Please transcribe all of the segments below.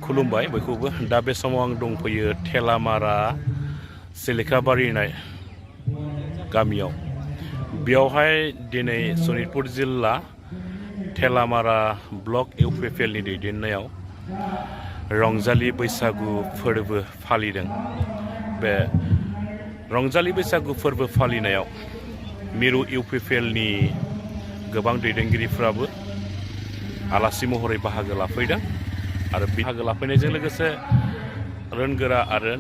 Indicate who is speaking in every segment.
Speaker 1: खुलुमबाय बयखौबो दा बे समाव आं दंफैयो थेलामारा सिलिकाबारि होननाय गामियाव बेयावहाय दिनै सनितपुर जिल्ला थेलामारा ब्लक इउपिपिएलनि दैदेननायाव रंजालि बैसागु फोरबो फालिदों। बे रंजालि बैसागु फोरबो फालिनायाव मिरु इउपिपिएलनि गोबां दैदेनगिरिफ्राबो आलासि महरै बाहागो लाफैदों आरो बाहागो लाफैनायजों लोगोसे रोनगोरा आरो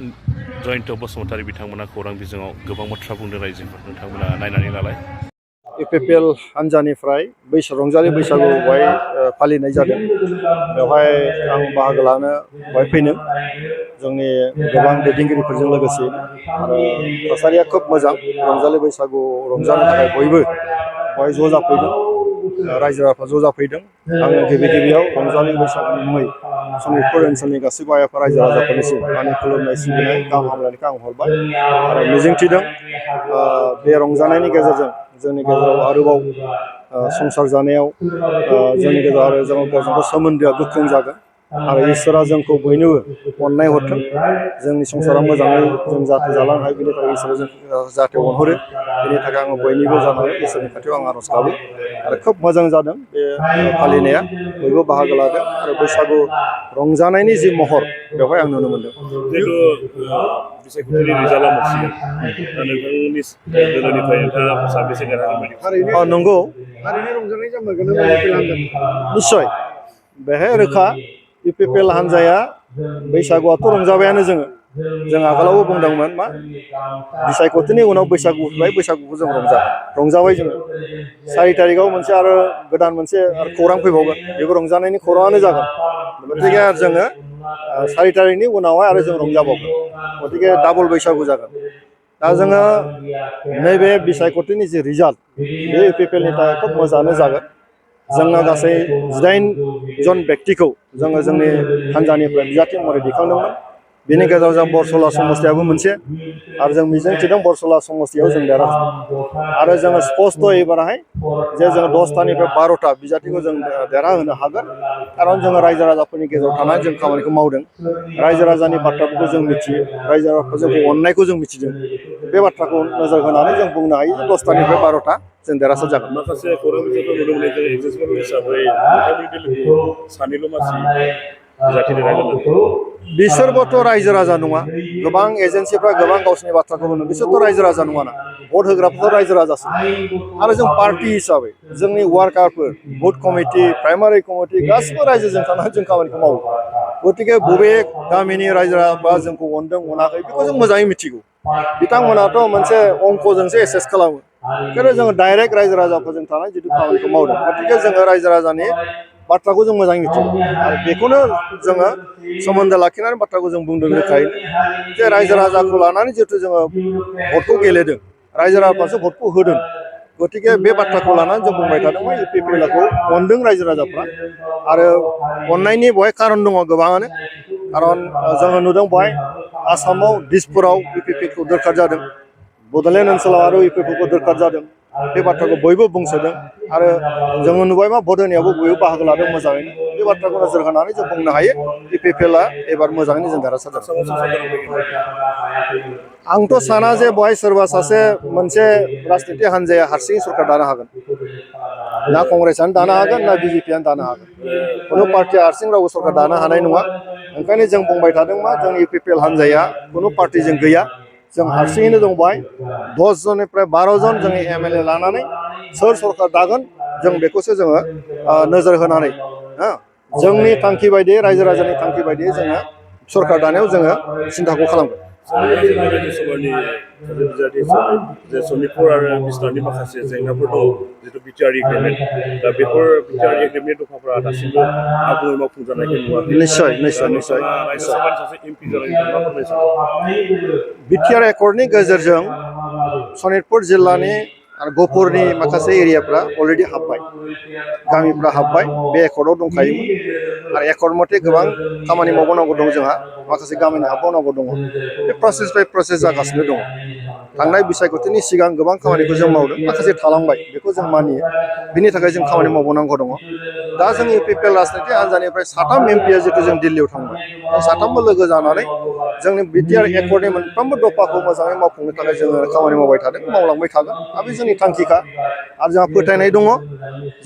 Speaker 1: जयन्त बसुमतारी बिथांमोना खौरां बिजोङाव गोबां बाथ्रा बुंदों। रायजोफोर नोंथांमोना नायनानै लालाय।
Speaker 2: इउपिपिएल हान्जानिफ्राय रंजालि बैसागु बेवहाय फालिनाय जादों। बेवहाय आं बाहागो लानो बेवहाय फैदों जोंनि गोबां दैदेनगिरिफोरजों लोगोसे आरो थासारिया खोब मोजां। रंजालि बैसागु रंजानो थाखाय बयबो बेवहाय ज' जाफैदों, रायजो राजाफ्रा ज' जाफैदों। आङो गिबियाव रंजालि बैसागुनि मुङै सनितपुर ओनसोलनि गासैबो आइ आफा रायजो राजाफोरनिसिम आंनि खुलुमनाय सिबिनाय गाहाम हामलायनायखौ आं हरबाय आरो मिजिंथिदों बे रंजानायनि गेजेरजों जोंनि गेजेराव आरोबाव संसार जानायाव जोंनि गेजेराव आरो गावजों सोमोन्दोआ गोख्रों जागोन आरो इसोरा जोंखौ बयनोबो अननाय हरथों। जोंनि संसारा मोजाङै जों जाहाथे जालांनो हायो, बेनि थाखाय इसोरा जों जाहाथे अनहरो, बेनि थाखाय आङो बयनिबो जानानै इसोरनि खाथियाव आं आर'ज गाबो आरो खोब मोजां जादों बे फालिनाया। बयबो बाहागो लादों आरो बैसागु रंजानायनि जि महर बेवहाय आं नुनो मोनदों।
Speaker 1: जिहेतु बिसायख'थिनि रिजाल्टआ मोनसिगोन दा नोंथांनि दोलोनिफ्राय नोंथाङा साबेसे देरहागोन?
Speaker 2: नंगौ,
Speaker 3: रंजानाय जामारगोन
Speaker 2: निस्सय बेहाय रोखा इउपिपिएल हान्जाया बैसागुआथ' रंजाबायानो जों आगोलावबो बुंदोंमोन मा बिसायख'थिनि उनाव बैसागु फैबाय, बैसागुखौ जों रंजाबाय जोङो। 4 तारिखआव मोनसे आरो गोदान मोनसे खौरां फैबावगोन, बेबो रंजानायनि खौराङानो जागोन। गतिके जोङो 4 तारिखनि उनावहाय आरो जों रंजाबावगोन, गतिके डाबल बैसागु जागोन। दा जोङो नैबे बिसायख'थिनि जि रिजाल्ट बे इउपिपिएलनि थाखाय खोब मोजाङानो जागोन। जोंना गासै 18 जन बेक्तिखौ जोङो जोंनि हान्जानिफ्राय बिजाथि महरै दैखांदोंमोन। बेनि गेजेराव जों बरसला समस्तियाबो मोनसे आरो जों मिजिंथिदों बरसला समस्तियाव जों देरहागोन आरो जोङो स्पस्त' एबाराहाय जे जों 10थानिफ्राय 12था बिजाथिखौ जों देरहाहोनो हागोन। खारन जोङो रायजो राजाफोरनि गेजेराव थानानै जों खामानिखौ मावदों, रायजो राजानि बाथ्राफोरखौ जों मिथियो, रायजो राजाफोरा जोंखौ अननायखौ जों मिथिदों। बे बाथ्राखौ नोजोर होनानै जों बुंनो हायो जे 10थानिफ्राय 12था जों देरहासार जागोन।
Speaker 1: माखासे खौरां बिजोंफोर नुनो मोनो जे एगजिस्टिं हिसाबै नोंथांनि दोलोखौ सानैल' मानसि बिजाथि देरहागोन।
Speaker 2: बिसोरबोथ' रायजो राजा नङा। गोबां एजेन्सिफ्रा गोबां गावसिनि बाथ्राखौ होनो, बिसोरथ' रायजो राजा नङाना। भट होग्राफोर रायजो राजासो आरो जों पार्टि हिसाबै जोंनि वार्कारफोर, बुथ कमिटि, प्राइमारि कमिटि गासिबो रायजोजों थानानै जों खामानिखौ मावो। गतिके बबे गामिनि रायजो राजाफ्रा जोंखौ अनदों अनाखै बेखौ जों मोजाङै मिथिगौ। बिथांमोनाथ' मोनसे अंकजोंसो एसेस खालामो। बेखायनो जोङो डाइरेक्ट रायजो राजाफोरजों थानाय जिथु खामानिखौ मावदों, गतिके जोङो रायजो राजानि बाथ्राखौ जों मोजाङै मिथिगौ आरो बेखौनो जोङो सोमोन्दो लाखिनानै बाथ्राखौ जों बुंदों रोखायै जे रायजो राजाखौ लानानै जिहेतु जोङो भटखौ गेलेदों, रायजो राजाफ्रासो भटखौ होदों। गतिके बे बाथ्राखौ लानानै जों बुंबाय थादोंमोन इउपिपिएलखौ अनदों रायजो राजाफ्रा आरो अननायनि बेवहाय खारन दङ गोबाङानो। खारन जोङो नुदों बेवहाय आसामाव दिसपुराव इउपिपिएलखौ दोरखार जादों, बड'लेण्ड ओनसोलाव आरो इउपिपिएलखौ दोरखार जादों। बे बाथ्राखौ बयबो बुंसोदों आरो जोङो नुबाय मा भट होनायावबो बयबो बाहागो लादों मोजाङैनो। बे बाथ्राखौ नोजोर होनानै जों बुंनो हायो इउपिपिएलआ एबार मोजाङैनो जों देरहासार जागोन। आंथ' साना जे बेवहाय सोरबा सासे मोनसे राजनितिक हान्जाया हारसिङै सरकार दानो हागोन। ना कंग्रेसआनो दानो हागोन, ना बिजेपिआनो दानो हागोन। खुनु पार्टिया हारसिं रावबो सरकार दानो हानाय नङा। ओंखायनो जों बुंबाय थादों मा जोंनि इउपिपिएल हान्जाया खुनु पार्टिजों गैया, जों हारसिङैनो दं। बेवहाय 10 जननिफ्राय 12 जन जोंनि एमएलए लानानै सोर सरकार दागोन जों बेखौसो जोङो नोजोर होनानै जोंनि थांखि बायदियै, रायजो राजानि थांखि बायदियै जोङो सरकार दानायाव जोङो सिन्थाखौ खालामगोन।
Speaker 1: रायजोसभानि बिजाथि हिसाबै जे सनितपुर आरो बिस्तारनि माखासे जेंनाफोर दङ, जिथु बिटिआर एग्रिमेन्ट, दा बेफोर बिटिआर एग्रिमेन्ट दफाफोरा दासिमबो आबुङै मावफुंजानायखौ नुवाखै।
Speaker 2: निस्सय।
Speaker 1: रायजोसभानि सासे एमपि जानानै मा फोरमायनो सानो?
Speaker 2: बिटिआर एकर्डनि गेजेरजों सनितपुर जिल्लानि आरो गहपुरनि माखासे एरियाफ्रा अलरेडि हाबबाय, गामिफ्रा हाबबाय। बे एकर्डआव दंखायोमोन आरो एकर्ड मथे गोबां खामानि मावबावनांगौ दं जोंहा, माखासे गामिनि हाबबावनांगौ दङ। बे प्रसेस बाय प्रसेस जागासिनो दङ। थांनाय बिसायख'थिनि सिगां गोबां खामानिखौ जों मावदों, माखासे थालांबाय, बेखौ जों मानियो। बिनि थाखाय जों खामानि मावबावनांगौ दङ। दा जों इउपिपिएल राजनिति हान्जानिफ्राय 3 एमपिआ जितु जों दिल्लीयाव थांबाय जों 3बो लोगो जानानै जोंनि बिटिआर एकर्डनि मोनफ्रोमबो दफाखौ मोजाङै मावफुंनो थाखाय जोङो खामानि मावबाय थादों मावलांबाय थागोन आरो बे जोंनि थांखिखा आरो जोंहा फोथायनाय दङ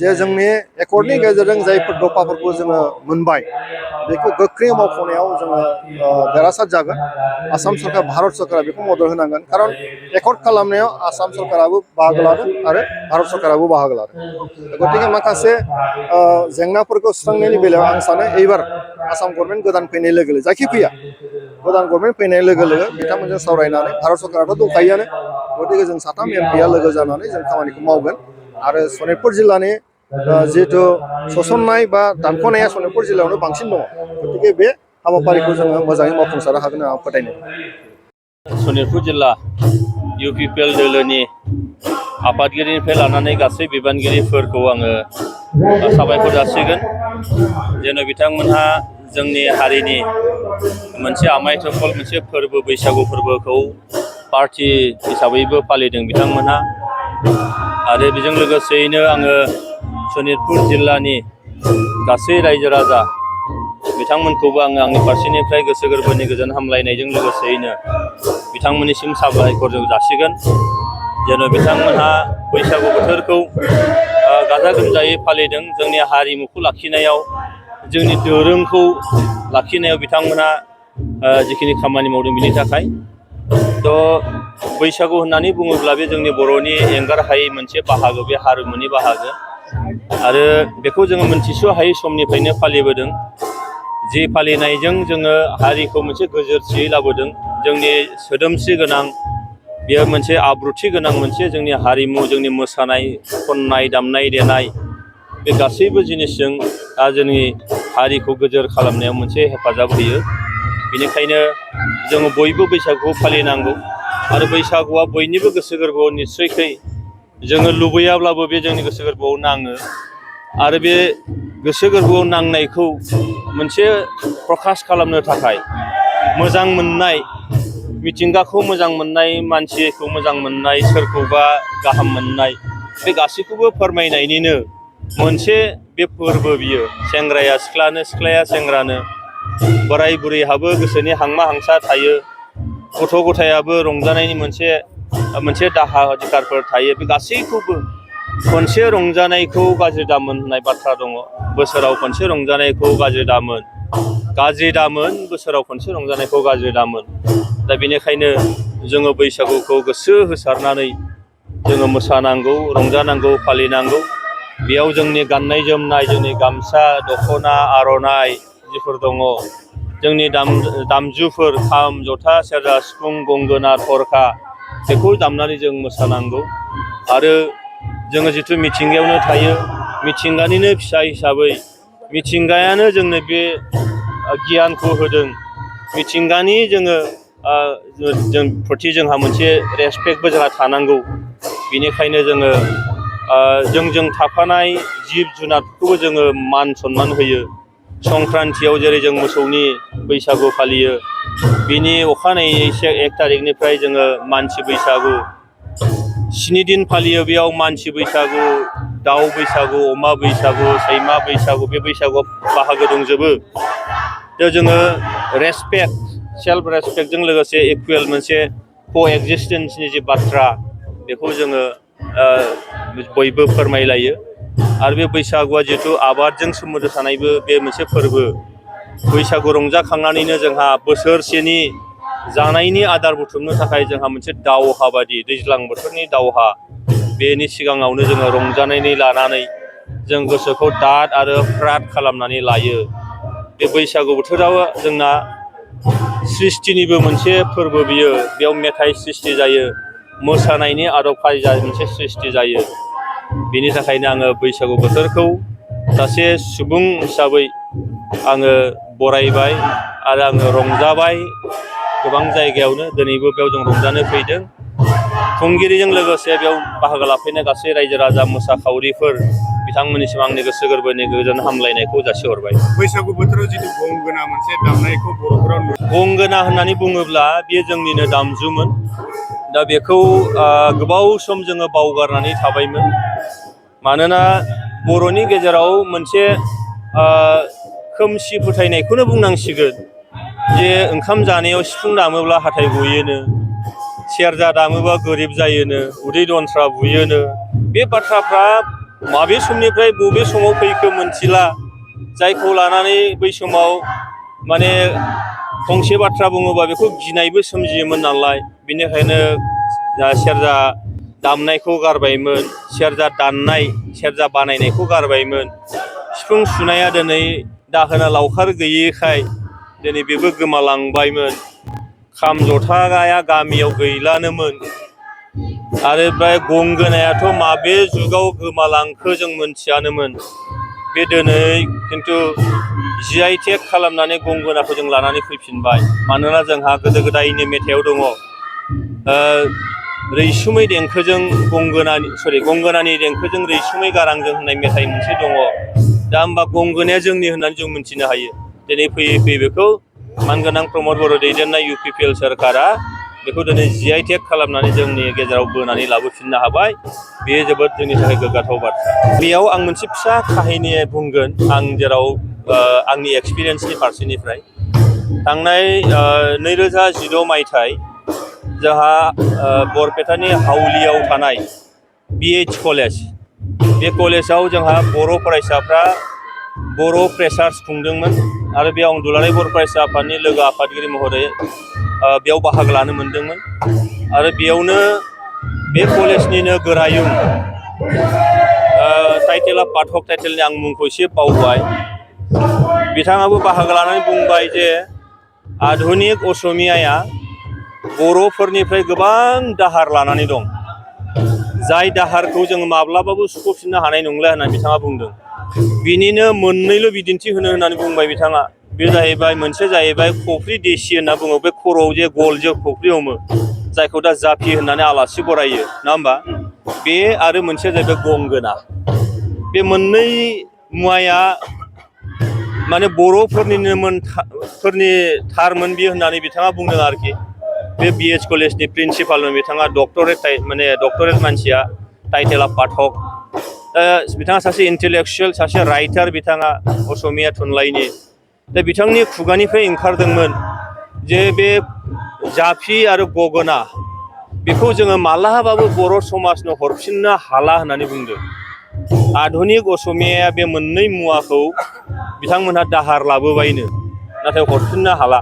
Speaker 2: जे जोंनि एकर्डनि गेजेरजों जायफोर दफाफोरखौ जोङो मोनबाय बेखौ गोख्रै मावफुंनायाव जोङो देरहासार जागोन आसाम सरकार भारत सरकारा बेखौ मदद होनांगोन खारन एकर्ड खालामनायाव आसाम सरकाराबो बाहागो लादों आरो भारत सरकाराबो बाहागो लादों गतिके माखासे जेंनाफोरखौ सुस्रांनायनि बेलायाव आं सानो एबार आसाम गभर्नमेन्ट गोदान फैनाय लोगो लोगो जायखि फैया गोदान गभर्नमेन्ट फैनाय लोगो लोगो बिथांमोनजों सावरायनानै भारत सरकाराथ' दंखायोआनो गतिके जों 3 एमपिआ लोगो जानानै जों खामानिखौ मावगोन आरो सनितपुर जिल्लानि जिहेतु सोसननाय बा दानख'नाया सनितपुर जिल्लायावनो बांसिन दङ गतिके बे हाबाफारिखौ जोङो मोजाङै मावफुंसारनो हागोन होनना आं फोथायनाय
Speaker 4: सनितपुर जिल्ला इउपिपिएल दोलोनि आफादगिरिनिफ्राय लानानै गासै बिबानगिरिफोरखौ आङो साबायखर जासिगोन जेन' बिथांमोनहा जोंनि हारिनि मोनसे आमाय थख्ल मोनसे फोरबो बैसागु फोरबोखौ पार्टी हिसाबैबो फालिदों बिथांमोनहा आरो बेजों लोगोसेयैनो आङो सनितपुर जिल्लानि गासै रायजो राजा बिथांमोनखौबो आङो आंनि फारसेनिफ्राय गोसो गोरबोनि गोजोन हामलायनायजों लोगोसेयैनो बिथांमोननिसिम साबायखर जासिगोन जेन' बिथांमोनहा बैसागु बोथोरखौ गाजा गोमजायै फालिदों जोंनि हारिमुखौ लाखिनायाव जोंनि दोरोंखौ लाखिनायाव बिथांमोनहा जिखिनि खामानि मावदों बिनि थाखाय थ' बैसागु होननानै बुङोब्ला बे जोंनि बर'नि एंगार हायै मोनसे बाहागो बे हारिमुनि बाहागो आरो बेखौ जोङो मोनथिस' हायै समनिफ्रायनो फालिबोदों जि फालिनायजों जोङो हारिखौ मोनसे गोजोरथियै लाबोदों जोंनि सोदोमस्रि गोनां बेयो मोनसे आब्रुथि गोनां मोनसे जोंनि हारिमु जोंनि मोसानाय खननाय दामनाय देनाय बे गासैबो जिनिसजों दा जोंनि हारिखौ गोजोर खालामनायाव मोनसे हेफाजाब होयो बेनिखायनो जोङो बयबो बैसागुखौ फालिनांगौ आरो बैसागुआ बयनिबो गोसो गोरबोआव निस्सयखै जोङो लुबैयाब्लाबो बे जोंनि गोसो गोरबोआव नाङो आरो बे गोसो गोरबोआव नांनायखौ मोनसे प्रकाश खालामनो थाखाय मोजां मोननाय मिथिंगाखौ मोजां मोननाय मानसिखौ मोजां मोननाय सोरखौबा गाहाम मोननाय बे गासैखौबो फोरमायनायनिनो मोनसे बे फोरबो बियो सेंग्राया सिख्लानो सिख्लाया सेंग्रानो बोराय बुरैहाबो गोसोनि हांमा हांसा थायो गथ' गथायाबो रंजानायनि मोनसे दाहा अधिकारफोर थायो बे गासैखौबो खनसे रंजानायखौ गाज्रि दामोन होननाय बाथ्रा दङ बोसोराव खनसे रंजानायखौ गाज्रि दामोन बोसोराव खनसे रंजानायखौ गाज्रि दामोन दा बेनिखायनो जोङो बैसागुखौ गोसो होसारनानै जोङो मोसानांगौ रंजानांगौ फालिनांगौ बेयाव जोंनि गाननाय जोमनाय जोंनि गामसा दख'ना आर'नाइ जिफोर दङ जोंनि दामजुफोर खाम जथा सेरजा सिफुं गंगोना थरखा बेखौ दामनानै जों मोसानांगौ आरो जोङो जिथु मिथिंगायावनो थायो मिथिंगानिनो फिसा हिसाबै मिथिंगायानो जोंनो बे गियानखौ होदों मिथिंगानि जों प्रति जोंहा मोनसे रेसपेक्टबो जोंहा थानांगौ बेनिखायनो जोङो जोंजों थाफानाय जिब जुनारफोरखौबो जोङो मान सनमान होयो संक्रान्तियाव जेरै जों मोसौनि बैसागु फालियो बिनि अखानायै 1 तारिखनिफ्राय जोङो मानसि बैसागु 7 दिन फालियो बेयाव मानसि बैसागु दाउ बैसागु अमा बैसागु सैमा बैसागु बे बैसागुआव बाहागो दंजोबो जोङो रेसपेक्ट सेल्फ रेसपेक्टजों लोगोसे इकुवेल मोनसे क'एक्जिस्टेन्सनि जि बाथ्रा बेखौ जोङो बयबो फोरमायलायो आरो बे बैसागुआ जिहेथु आबादजों सोमोन्दो थानायबो बे मोनसे फोरबो बैसागु रंजाखांनानैनो जोंहा बोसोरसेनि जानायनि आदार बुथुमनो थाखाय जोंहा मोनसे दावहा बादि दैज्लां बोथोरनि दावहा बेनि सिगाङावनो जोङो रंजानानै लानानै जों गोसोखौ दाद आरो फ्राद खालामनानै लायो बे बैसागु बोथोराव जोंना सृष्टिनिबो मोनसे फोरबो बियो बेयाव मेथाइ सृष्टि जायो मोसानायनि आदब खायदा मोनसे सृष्टि जायो बेनि थाखायनो आङो बैसागु बोथोरखौ सासे सुबुं हिसाबै आङो बरायबाय आरो आङो रंजाबाय गोबां जायगायावनो दिनैबो बेयाव जों रंजानो फैदों खुंगिरिजों लोगोसे बेयाव बाहागो लाफैनाय गासै रायजो राजा मोसाखावरिफोर बिथांमोननिसिम आंनि गोसो गोरबोनि गोजोन हामलायनायखौ जासिहरबाय
Speaker 3: बैसागु बोथोराव जितु गंगोना मोनसे दामनायखौ बर'फोराव
Speaker 4: गंगोना होननानै बुङोब्ला बेयो जोंनिनो दामजुमोन दा बेखौ गोबाव सम जोङो बावगारनानै थाबायमोन मानोना बर'नि गेजेराव मोनसे खोमसि फोथायनायखौनो बुंनांसिगोन जे ओंखाम जानायाव सिफुं दामोब्ला हाथाय गयोनो, सेरजा दामोबा गोरिब जायोनो, उदै दनस्रा बुयोनो। बे बाथ्राफ्रा माबे समनिफ्राय बबे समाव फैखो मोनथिला, जायखौ लानानै बै समाव माने फंसे बाथ्रा बुङोबा बेखौ गिनायबो सोमजियोमोन नालाय, बेनिखायनो सेरजा दामनायखौ गारबायमोन, सेरजा दाननाय, सेरजा बानायनायखौ गारबायमोन। सिफुं सुनाया दिनै दाहोना लावखार गैयैखाय दिनै बेबो गोमालांबायमोन। खाम जथाया गामियाव गैलानोमोन। आरो बे गंगोनायाथ' माबे जुगाव गोमालांखो जों मोनथियानोमोन। बे दिनै खिन्थु GI टेग खालामनानै गंगोनाखौ जों लानानै फैफिनबाय। मानोना जोंहा गोदो गोदायनि मेथाइआव दङ रैसुमै देंखोजों गंगोनानि देंखोजों रैसुमै गारांजों होननाय मेथाइ मोनसे दङ। दा होमबा गंगोनाया जोंनि होननानै जों मिथिनो हायो। दिनै फैयै फैयै बेखौ मानगोनां प्रमद बर' दैदेननाय UPPL सोरखारा बेखौ दिनै GI टेग खालामनानै जोंनि गेजेराव बोनानै लाबोफिननो हाबाय। बेयो जोबोद जोंनि थाखाय गोग्गाथाव बाथ्रा। बेयाव आं मोनसे फिसा काहिनि बुंगोन, आं जेराव आंनि एक्सपिरियेन्सनि फारसेनिफ्राय। थांनाय 2016 मायथाइ जोंहा बरपेटानि हावलियाव थानाय BH कलेज, बे कलेजाव जोंहा बर' फरायसाफ्रा बर' फ्रेसार्स खुंदोंमोन आरो बेयाव आं दुलाराय बर' फरायसा आफादनि लोगो आफादगिरि महरै बेयाव बाहागो लानो मोनदोंमोन। आरो बेयावनो बे कलेजनिनो गोरायुं टाइटेला पाठक, टाइटेलनि आं मुंखौ एसे बावबाय, बिथाङाबो बाहागो लानानै बुंबाय जे आधुनिक असमियाया बर'फोरनिफ्राय गोबां दाहार लानानै दं, जाय दाहारखौ जों माब्लाबाबो सुख'फिननो हानाय नंला होननानै बिथाङा बुंदों। बिनिनो मोननैल' बिदिन्थि होननानै बुंबाय बिथाङा। बे जाहैबाय, मोनसे जाहैबाय खफ्रि देसि होनना बुङो, बे खर'आव जे गलजों खफ्रि हमो, जायखौ दा जाफि होननानै आलासि बरायो, नङा होमबा? बे आरो मोनसेया जाहैबाय गंगोना। बे मोननै मुवाया माने बर'फोरनि थारमोन बियो होननानै बिथाङा बुंदों आरोखि। बे BH कलेजनि प्रिन्सिपालमोन बिथाङा, डक्टरेट मानसिया, टाइटेला पाठक। बिथाङा सासे इन्टेलेक्सुयेल, सासे राइटार बिथाङा असमिया थुनलाइनि। दा बिथांनि खुगानिफ्राय ओंखारदोंमोन जे बे जाफि आरो गगोना बेखौ जोङो मालाबाबो बर' समाजनो हरफिननो हाला होननानै बुंदों। आधुनिक असमियाया बे मोननै मुवाखौ बिथांमोनहा दाहार लाबोबायनो, नाथाय हरफिननो हाला।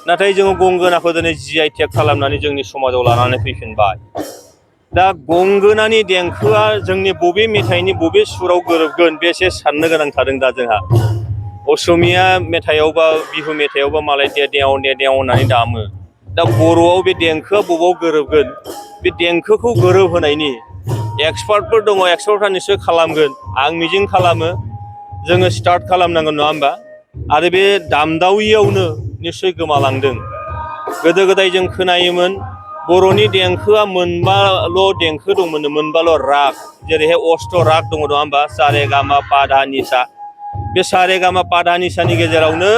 Speaker 4: नाथाय जोङो गंगोनाखौ दिनै GI टेग खालामनानै जोंनि समाजाव लानानै फैफिनबाय। दा गंगोनानि देंखोआ जोंनि बबे मेथाइनि बबे सुराव गोरोबगोन, बे एसे साननो गोनां थादों दा जोंहा। असमिया मेथाइआवबा बिहु मेथाइआवबा मालाय देदेव देदेव होननानै दामो। दा बर'आव बे देंखोआ बबाव गोरोबगोन? बे देंखोखौ गोरोबहोनायनि एक्सपार्टफोर दङ, एक्सपार्टफ्रा निस्सय खालामगोन। आं मिजिं खालामो जोङो स्टार्ट खालामनांगोन, नङा होमबा? आरो बे दामदावियावनो निस्सय गोमालांदों। गोदो गोदाय जों खोनायोमोन बर'नि देंखोआ मोनबाल' देंखो दंमोन, मोनबाल' राग, जेरैहाय अष्ट राग दङ, नङा होमबा? सा रे गा मा पा धा नि सा। बे सा रे गा मा पा धा नि सानि गेजेरावनो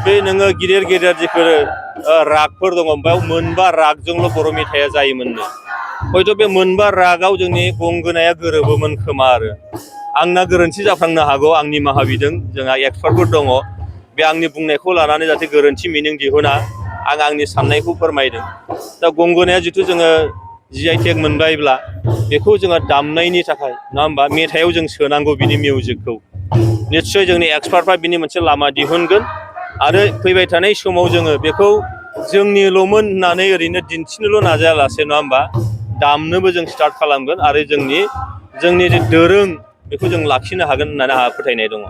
Speaker 4: बे नोङो गिदिर गिदिर जिफोर रागफोर दङ, बेयाव मोनबा रागजोंल' बर' मेथाइआ जायोमोननो। हयथ' बे मोनबा रागाव जोंनि गंगोनाया गोरोबोमोन खोमा आरो। आंना गोरोन्थि जाफ्लांनो हागौ, आं निमाहा बिदों। जोंहा एक्सपार्टफोर दङ, बे आंनि बुंनायखौ लानानै जाहाथे गोरोन्थि मिनिं दिहुना, आं आंनि साननायखौ फोरमायदों। दा गंगोनाया जिथु जोङो GI टेग मोनबायब्ला बेखौ जोङो दामनायनि थाखाय, नङा होमबा, मेथाइआव जों सोनांगौ बिनि मिउजिकखौ। निस्सय जोंनि एक्सपार्टफ्रा बिनि मोनसे लामा दिहुनगोन आरो फैबाय थानाय समाव जोङो बेखौ जोंनिल'मोन होननानै ओरैनो दिन्थिनोल' नाजायालासे, नङा होमबा, दामनोबो जों स्टार्ट खालामगोन आरो जोंनि जे दोरों बेखौ जों लाखिनो हागोन होननानै आंहा फोथायनाय दङ।